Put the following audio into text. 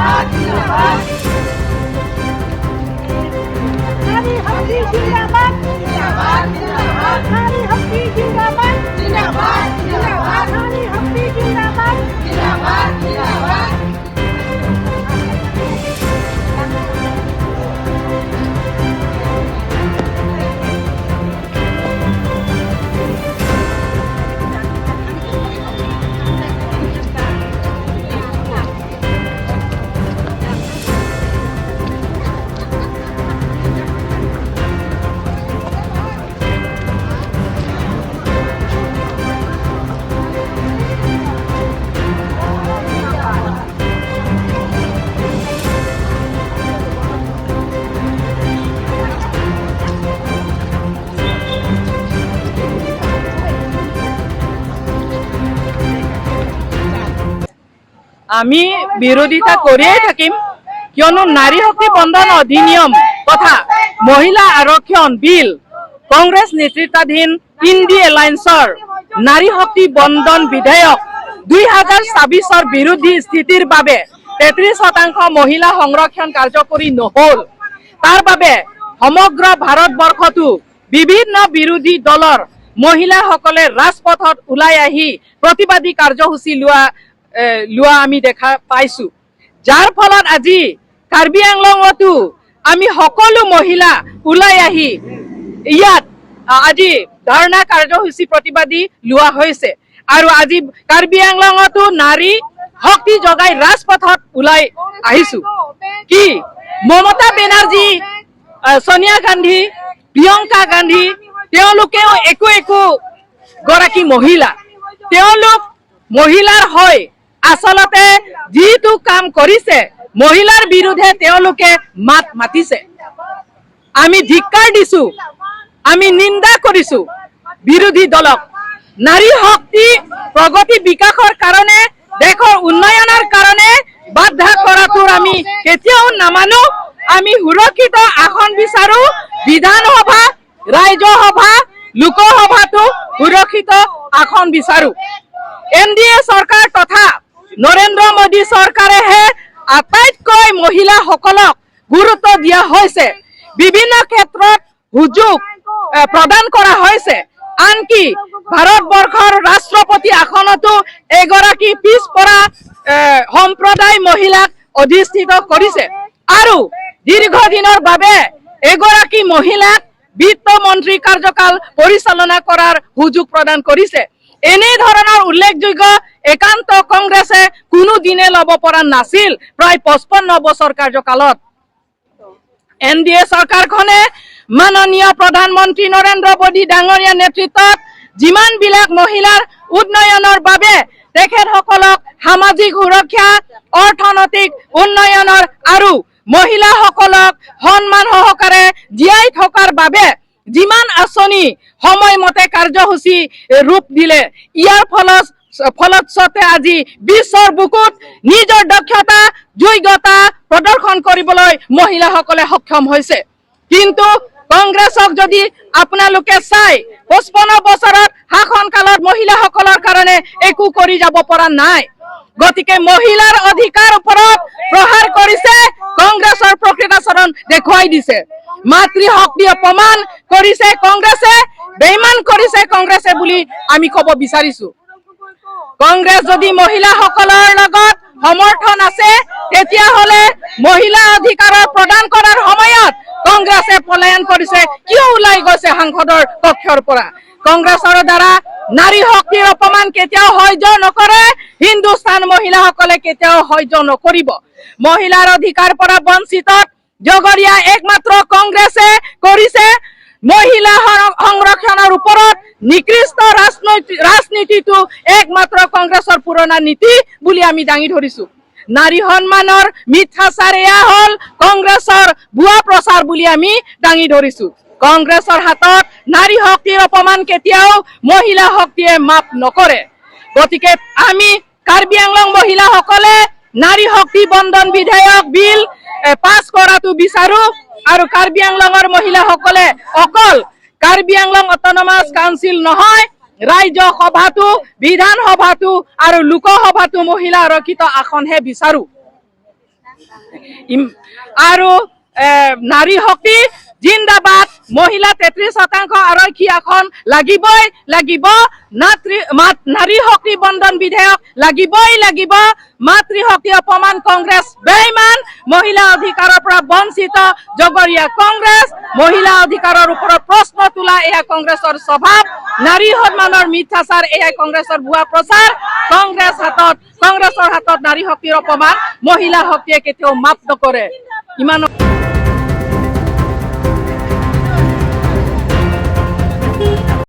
জিন্দাবাদ। নাৰী শক্তি জিন্দাবাদ। জিন্দাবাদ, জিন্দাবাদ। নাৰী শক্তি জিন্দাবাদ। জিন্দাবাদ, জিন্দাবাদ। নাৰী শক্তি জিন্দাবাদ। জিন্দাবাদ, জিন্দাবাদ। আমি বিৰোধিতা কৰিয়েই থাকিম, কিয়নো নাৰী শক্তি বন্ধন অধিনিয়ম তথা মহিলা আৰক্ষণ বিল, কংগ্ৰেছ নেতৃত্বাধীন ইণ্ডি এলায়েন্সৰ নাৰী শক্তি বন্ধন বিধেয়ক 2026ৰ বিৰোধী স্থিতিৰ বাবে 33% মহিলা সংৰক্ষণ কাৰ্যকৰী নহল। তাৰ বাবে সমগ্ৰ ভাৰতবৰ্ষতো বিভিন্ন বিৰোধী দলৰ মহিলাসকলে ৰাজপথত ওলাই আহি প্ৰতিবাদী কাৰ্যসূচী লোৱা আমি দেখা পাইছো, যাৰ ফলত আজি কাৰ্বি আংলঙতো আমি সকলো মহিলা ওলাই আহি ইয়াত আজি ধৰ্ণা কাৰ্যসূচী প্ৰতিবাদী লোৱা হৈছে আৰু আজি কাৰ্বি আংলঙতো নাৰী শক্তি জগাই ৰাজপথত ওলাই আহিছো। কি মমতা বেনাৰ্জী, ছোনিয়া গান্ধী, প্ৰিয়ংকা গান্ধী, তেওঁলোকেও একো একো গৰাকী মহিলা। তেওঁলোক মহিলাৰ হৈ আচলতে যিটো কাম কৰিছে, মহিলাৰ বিৰুদ্ধে তেওঁলোকে মাত মাতিছে। আমি ধিক্কাৰ দিছো, আমি নিন্দা কৰিছো বিৰোধী দলক। নাৰী শক্তি প্ৰগতি বিকাশৰ কাৰণে, দেশৰ উন্নয়নৰ কাৰণে বাধা কৰাটোৰ আমি কেতিয়াও নামানো। আমি সুৰক্ষিত আসন বিচাৰো, বিধানসভা, ৰাজ্যসভা, লোকসভাতো সুৰক্ষিত আসন বিচাৰো। এন ডি এ চৰকাৰ তথা নৰেন্দ্ৰ মোদী চৰকাৰেহে আটাইতকৈ মহিলাসকলক গুৰুত্ব দিয়া হৈছে, বিভিন্ন ক্ষেত্ৰত সুযোগ প্ৰদান কৰা হৈছে। আনকি ভাৰতবৰ্ষৰ ৰাষ্ট্ৰপতি আসনতো এগৰাকী পিছপৰা সম্প্ৰদায় মহিলাক অধিষ্ঠিত কৰিছে আৰু দীৰ্ঘদিনৰ বাবে এগৰাকী মহিলাক বিত্তমন্ত্ৰী কাৰ্যকাল পৰিচালনা কৰাৰ সুযোগ প্ৰদান কৰিছে। এনে ধৰণৰ উল্লেখযোগ্য একান্ত কংগ্ৰেছে কোনো দিনে ল'ব পৰা নাছিল প্ৰায় 55 বছৰ কাৰ্যকালত। এন ডি এ চৰকাৰখনে মাননীয় প্ৰধানমন্ত্ৰী নৰেন্দ্ৰ মোদী ডাঙৰীয়াৰ নেতৃত্বত যিমানবিলাক মহিলাৰ উন্নয়নৰ বাবে তেখেতসকলক সামাজিক সুৰক্ষা, অৰ্থনৈতিক উন্নয়নৰ আৰু মহিলাসকলক সন্মান সহকাৰে জীয়াই থকাৰ বাবে যিমান আঁচনি সময়মতে কাৰ্যসূচী ৰূপ দিলে, ইয়াৰ ফলস্বতে আজি বিশ্বৰ বুকুত নিজৰ দক্ষতা, যোগ্যতা প্ৰদৰ্শন কৰিবলৈ মহিলাসকলে সক্ষম হৈছে। কিন্তু কংগ্ৰেছক যদি আপোনালোকে চাই, 55 বছৰত শাসনকালত মহিলাসকলৰ কাৰণে একো কৰি যাব পৰা নাই। গতিকে মহিলাৰ অধিকাৰ ওপৰত প্ৰহাৰ কৰিছে, কংগ্ৰেছৰ প্ৰকৃতাচৰণ দেখুৱাই দিছে। মাতৃশক্তি অপমান কৰিছে কংগ্ৰেছে, বেইমান কৰিছে কংগ্ৰেছে বুলি আমি ক'ব বিচাৰিছো। কংগ্ৰেছ যদি মহিলাসকলৰ লগত সমৰ্থন আছে, তেতিয়াহ'লে মহিলা অধিকাৰৰ প্ৰদান কৰাৰ সময়ত কংগ্ৰেছে পলায়ন কৰিছে, কিয় ওলাই গৈছে সাংসদৰ কক্ষৰ পৰা? কংগ্ৰেছৰ দ্বাৰা নাৰী শক্তিৰ অপমান কেতিয়াও সহ্য নকৰে হিন্দুস্তান মহিলাসকলে, কেতিয়াও সহ্য নকৰিব। মহিলাৰ অধিকাৰ পৰা বঞ্চিত জগৰীয়া একমাত্ৰ কংগ্ৰেছে কৰিছে। মহিলা সংৰক্ষণৰ ওপৰত নিকৃষ্ট ৰাজনীতিটো একমাত্ৰ কংগ্ৰেছৰ পুৰণা নীতি বুলি আমি দাঙি ধৰিছো। নাৰী সন্মানৰ মিথ্যাচাৰ এয়া হ'ল কংগ্ৰেছৰ ভুৱা প্ৰচাৰ বুলি আমি দাঙি ধৰিছো। কংগ্ৰেছৰ হাতত নাৰী শক্তিৰ অপমান কেতিয়াও মহিলা শক্তিয়ে মাফ নকৰে। গতিকে আমি কাৰ্বি আংলং মহিলাসকলে নাৰী শক্তি বন্ধন বিধেয়ক বিল পাছ কৰাটো বিচাৰো আৰু কাৰ্বি আংলঙৰ মহিলাসকলে অকল কাৰ্বি আংলং অট'নমাছ কাউন্সিল নহয়, ৰাজ্যসভাতো, বিধানসভাতো আৰু লোকসভাতো মহিলা আৰক্ষিত আসনহে বিচাৰো। আৰু নাৰী শক্তি জিন্দাবাদ। মহিলা 33% আৰক্ষী আসন লাগিবই লাগিব। নাৰী শক্তি বন্দন বিধেয়ক লাগিবই লাগিব। মাতৃশক্তি অপমান কংগ্ৰেছ বেইমান। মহিলা অধিকাৰৰ পৰা বঞ্চিত জগৰীয়া কংগ্ৰেছ। মহিলা অধিকাৰৰ ওপৰত প্ৰশ্ন তোলা এয়া কংগ্ৰেছৰ স্বভাৱ। নাৰী সন্মানৰ মিথ্যাচাৰ এয়াই কংগ্ৰেছৰ ভুৱা প্ৰচাৰ। কংগ্ৰেছৰ হাতত নাৰী শক্তিৰ অপমান মহিলা শক্তিয়ে কেতিয়াও মাফ নকৰে। ইমান।